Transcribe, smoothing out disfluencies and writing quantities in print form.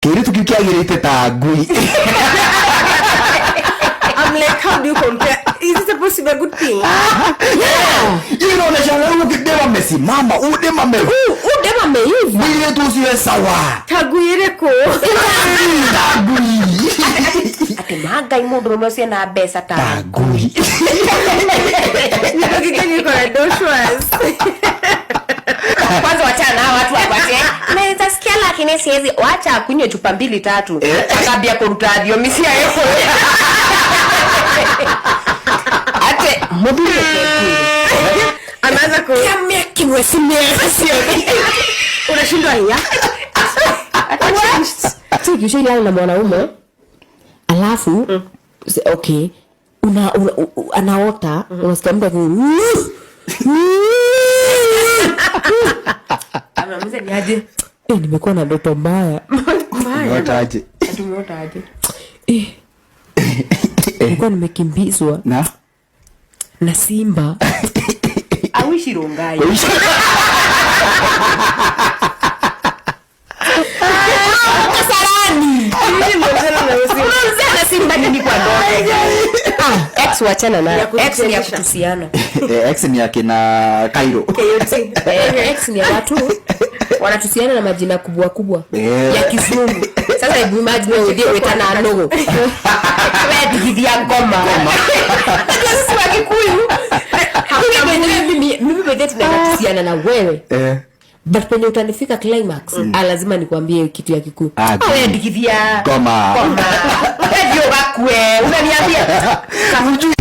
Kĩirĩtu kĩu kĩagĩrĩte ta ngui. I'm like, how do you compare? Is it supposed to be a good thing? Yeah. Inaonyeshana huyu kidema amesimama, huyu dema ame Huyu dema ameiva. Mwili tu usiwe sawa. Ta ngui ĩrĩkũ? Ta ngui. Ati mangai mundu rume ucio na mbeca ta Ta ngui. Niko na doshwas. Kwanza wachana na watu wakwate. Naweza sikia lakini siwezi wacha akunywe chupa mbili tatu. Akambia kuruta thiomi cia Gĩkũyũ. Ate muthuri. Anaanza ku Kiamia kimwe simia. Unashindwa ya. Cheki, ushailala na mwanaume alafu okay, anaota, unasikia mtu anamuuliza ni aje? Nimekuwa na ndoto mbaya. Umeota aje? Tumeota aje? Nilikuwa nimekimbizwa na na simba. Awishi Rongai. Kasarani. Unamzaa na simba nini kwa ndoto? Ex wachana nayo. Ya Ex ni ya kutusianisha. kutusiana. Ex ni ya kina Cairo. KOT. Ex ni ya watu wanatusiana na majina kubwa kubwa ya Kizungu. Sasa hebu imagine wewe uthie wetana nũgũ. Wewe tigithia ngoma. Sasa sisi wa Kikuyu, mimi mwenyewe tunatusiana na wewe. But penye utanifika climax, lazima nikwambie kitu ya Kikuyu. Wewe good. tigithia Ngoma. Ngoma. Wewe ndio bakwe. Unaniambia. Hujui.